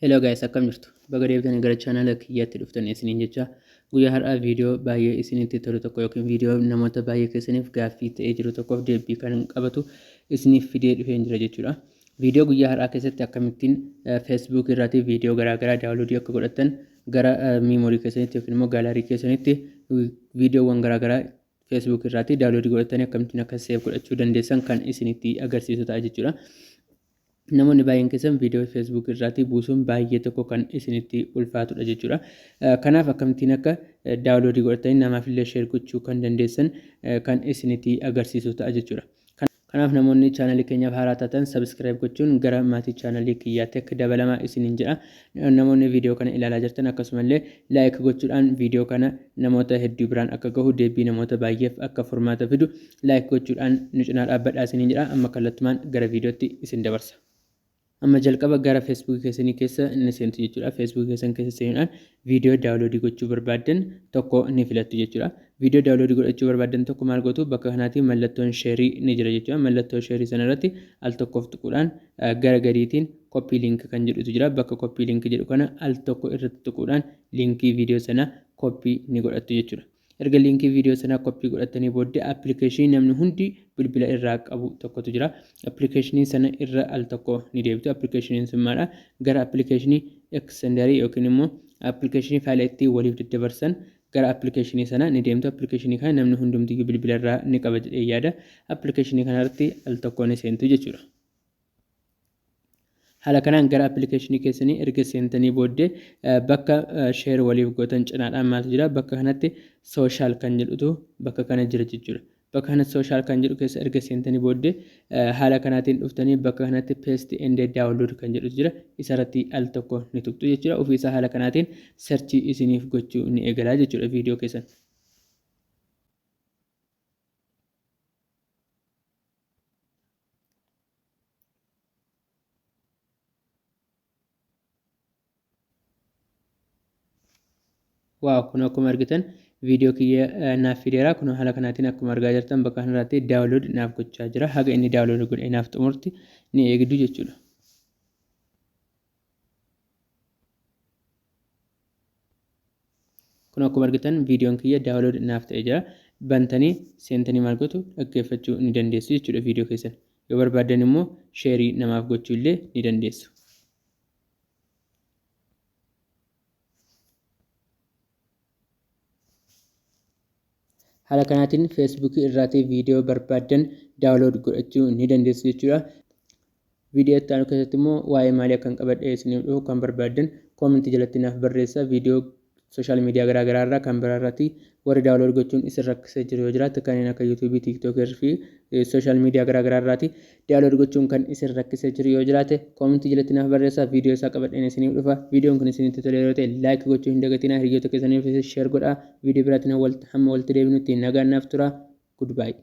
Hello guys, akkam jirtu? Baga deebitanii gara chaanala kiyyaatti dhuftan isiniin jecha, guyyaa har'aa viidiyoo baay'ee isinitti tolu tokko yookiin viidiyoo namoota baay'ee keessaniif gaaffii ta'ee jiru tokkoof deebii kan qabatu isiniif fidee dhufeen jira jechuudha. Viidiyoo guyyaa har'aa keessatti akkamittiin Facebook irraatii viidiyoo garaagaraa daawunloodii akka godhattan, gara miimoorii keessanitti yookiin immoo gaalaarii keessanitti viidiyoowwan garaagaraa Facebook irraatii daawunloodii godhatanii akkamittiin akka seef godhachuu dandeessan kan isinitti agarsiisu ta'a jechuudha. Namoonni baay'een keessan viidiyoo Facebook irraatii buusuun baay'ee tokko kan isinitti ulfaatudha jechuudha. Kanaaf akkamittiin akka daawunloodii godhatanii namaaf illee share gochuu kan dandeessan kan isinitti agarsiisu ta'a jechuudha. Kanaaf namoonni chaanalii keenyaaf haaraa taatan subscribe gochuun gara maatii chaanalii kiyyaatti akka dabalamaa isiniin jedha. Namoonni viidiyoo kana ilaalaa jirtan akkasumallee like gochuudhaan viidiyoo kana namoota hedduu biraan akka gahu, deebii namoota baay'eef akka furmaata fidu like gochuudhaan nu cinaa dhaabbadhaa isiniin jedha. Amma kallattumaan gara viidiyootti isin dabarsa. Amma jalqaba gara Facebook keessanii keessa ni seentu jechuudha. Facebook keessan keessa seenuudhaan viidiyoo daawunloodii gochuu barbaaddan tokko ni filattu jechuudha. Viidiyoo daawunloodii godhachuu barbaaddan tokko maal gootu? Bakka kanaatti mallattoon sheerii ni jira jechuudha. Mallattoo sheerii sana irratti al tokkoof tuquudhaan gara gadiitiin koppii link kan jedhutu jira. Bakka koppii link jedhu kana al tokko irratti tuquudhaan liinkii viidiyoo sana koppii ni godhattu jechuudha. Erga liinkii viidiyoo sanaa koppii godhattanii booddee appilikeeshinii namni hundi bilbila irraa qabu tokkotu jira. Appilikeeshinii sana irra al tokko ni deebitu. Appilikeeshiniin sun maadha? Gara appilikeeshinii extenderii yookiin immoo appilikeeshinii faayila ittiin waliif daddabarsan gara appilikeeshinii sana ni deemtu. Appilikeeshinii kana namni hundumtiyyuu bilbila irraa ni qaba jedhee yaada. Appilikeeshinii kanarratti al tokko ni seentu jechuudha. Haala kanaan gara appilikeeshinii keessanii erga seentanii booddee bakka share waliif gootan cinaadhaan maaltu jira? Bakka kanatti social kan jedhutu bakka kana jira jechuudha. Bakka kanatti social kan jedhu keessa erga seentanii booddee haala kanaatiin dhuftanii bakka kanatti paste and download kan jedhutu jira. Isarratti al tokko ni tuqxu jechuudha. Ofii isaa haala kanaatiin searchii isiniif gochuu ni eegala jechuudha viidiyoo keessan. Waaw, kun akkuma argitan viidiyoo kiyya naaf fideera. Kun haala kanaatiin akkuma argaa jirtan bakka kanarratti download naaf gochaa jira. Haga inni download godhee naaf xumurti ni eegdu jechuudha. Kun akkuma argitan viidiyoon kiyya download naaf ta'ee jira. Bantanii seentanii maal gootu? Dhaggeeffachuu ni dandeessu jechuudha viidiyoo keessan. Yoo barbaaddan immoo sheerii namaaf gochuu illee ni dandeessu. Haala kanaatiin Feesbuukii irraatii viidiyoo barbaaddan download godhachuu ni dandeessu jechuudha. Viidiyoo itti aanu keessatti immoo waa'ee maalii akkan qabadhee isiniif dhufu kan barbaaddan koomentii jalatti naaf barreessaa. Viidiyoo sooshaal miidiyaa garaa garaa irraa kan biraa irratti warri daawunlood gochuun isin rakkisee jiru yoo jiraate, kanneen akka yuutuubii, tiiktookii fi sooshaal miidiyaa garaa garaa irraati daawunlood gochuun kan isin rakkisee jiru yoo jiraate koomentii jalatti naaf barreessaa. Viidiyoo isaa qabadheen isiniif dhufa. Viidiyoon kun isinitti tole yeroo ta'e laayik gochuu hin dagatinaa. Hiriyoota keessaniif share godhaa. Viidiyoo biraatiin hamma walitti deebinutti nagaan naaf tura. Goodbye.